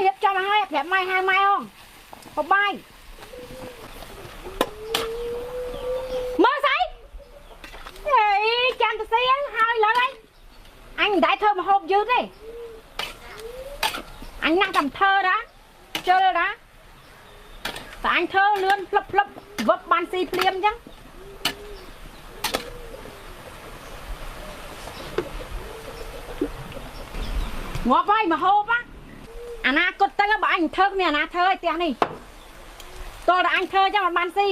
រៀបចំឲ្យប្រាប់ម៉ែហៅម៉ែហងហូបបាយមើលស្អីអេចាំទៅសៀងហើយឡើងហើយអញមិនដែលធ្វើម្ហូបយឺតទេអញណាស់តែធ្វើណាជិលណាតែអញធ្វើលឿនផ្លឹបផ្លឹបវឹបបានស៊ីភ្លាមអញ្ចឹងងាប់ហើយម្ហូបអនាគតទៅបើអញធ្វើគ្មានអាណាធ្វើឯផ្ទះនេះតើតែអញធ្វើចឹងអត់បានស៊ី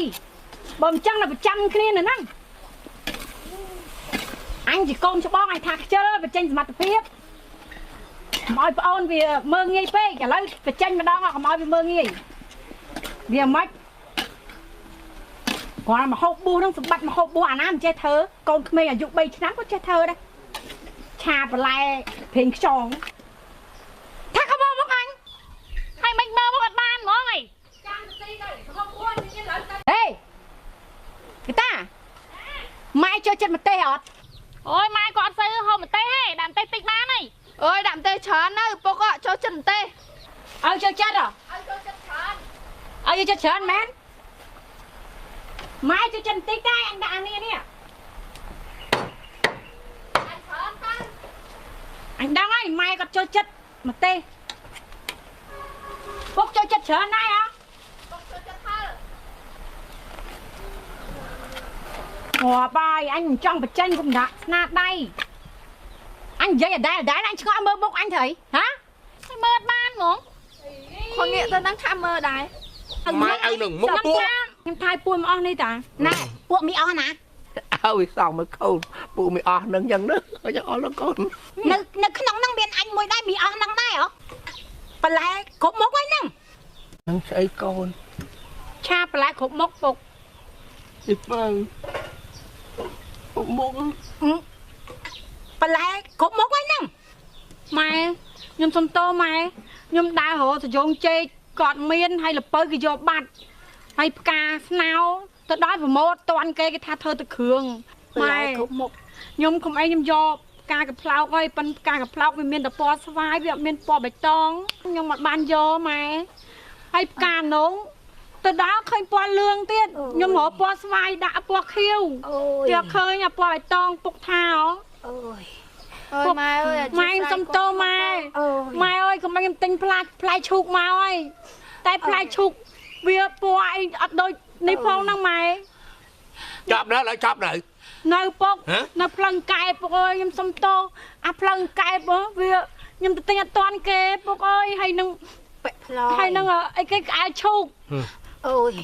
បើមិនចឹងនៅប្រចាំគ្នានៅហ្នឹងអញជាកូនច្បងអញថាខ្ជិលបញ្ចេញសមត្ថភាពកុំឲ្យប្អូនវាមើងងាយពេកឥឡូវបញ្ចេញម្ដងកុំឲ្យវាមើងងាយវាមិនគាត់មកហូបបួសហ្នឹងសម្បត្តិមកហូបបួសអាណាមិនចេះធ្វើកូនក្មេងអាយុ3ឆ្នាំក៏ចេះធ្វើដែរឆាបន្លែប្រេងខ្យងថាកុំមកអញហើយមិនមើលមកអត់បានហ្មងអីចាំទៅទីទៅហូបបួសនេះឡើយទៅហេកតាម៉ែចូលចិត្តម្ទេសអត់អូយម៉ែក៏អត់សូវហូបម្ទេសទេដាក់ម្ទេសតិចបានហើយអើយដាក់ម្ទេសច្រើនទៅពុកចូលចិត្តម្ទេសឲ្យចូលចិត្តហ៎ឲ្យចូលចិត្តច្រើនឲ្យចូលចិត្តច្រើនមែនម៉ែចូលចិត្តបន្តិចដែរអញដាក់អានេះនេះអញដឹងហើយម៉ែគាត់ចូលចិត្តម្ទេសពុកចូលចិត្តច្រើនដែរហ៎ពុកចូលចិត្តហើយងាប់ហើយអញមិនចង់បញ្ចេញគុំដាក់ស្នាដៃអញនិយាយអដែលអញឆ្ងល់មើលមុខអញត្រូវហ៎មើលបានហ្មងខងងាកទៅនឹងខាមើលដែរម៉ែឲ្យនឹងមុខពួកខ្ញុំថៃពួយមកអស់នេះតាណែពួកមីអស់ណាឲ្យសងមើលកូនពួកមីអស់នឹងយ៉ាងនេះឲ្យអស់លកូននៅក្នុងនឹងមានអញមួយដែរមីអស់នឹងដែរហ៎បន្លែគ្រប់មុខហើយហ្នឹងនឹងស្អីកូនឆាបន្លែគ្រប់មុខពុកទីបើមុខបន្លែគ្រប់មុខហើយហ្នឹងម៉ែខ្ញុំសុំតោម៉ែខ្ញុំដើររកសយងចេកគាត់មានហើយលពៅគេយកបាត់ហើយផ្កាស្នោទៅដល់ប្រម៉ូតតាន់គេគេថាធ្វើទៅគ្រឿងម៉ែគ្រប់មុខខ្ញុំខំអីខ្ញុំយកផ្កាកប្លោកហើយប៉ិនផ្កាកប្លោកវាមានតែពណ៌ស្វាយវាអត់មានពណ៌បៃតងខ្ញុំអត់បានយកម៉ែហើយផ្កានងទៅដល់ឃើញពណ៌លឿងទៀតខ្ញុំរកពណ៌ស្វាយដាក់ពណ៌ខៀវទៀតឃើញអាពណ៌បៃតងពុកថាអូយអើយម៉ែអើយម៉ែខ្ញុំសុំទោម៉ែម៉ែអើយកុំឲ្យខ្ញុំទិញផ្លែឈូកមកហើយតែផ្លែឈូកវាពណ៌អីអត់ដូចនេះផងហ្នឹងម៉ែចាប់នៅឡើយចាប់នៅនៅពុកនៅផ្លឹងកែពុកអើយខ្ញុំសុំទោអាផ្លឹងកែបវាខ្ញុំទៅទិញអត់តាន់គេពុកអើយហើយនឹងពាក់ផ្លោហើយនឹងអីគេក្អែលឈូកអូយ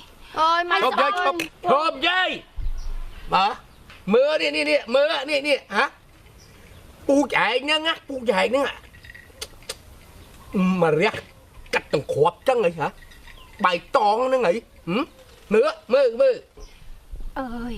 អូយម៉ែឈប់យាយឈប់យាយបាទមើលនេះនេះមើលនេះនេះហ៎ពូចែកហ្នឹងណាពូចែកហ្នឹងមករះកាត់ទាំងគ្រាប់ចឹងអីហ៎បាយតងហ្នឹងអីមើលមើលមើលអើយ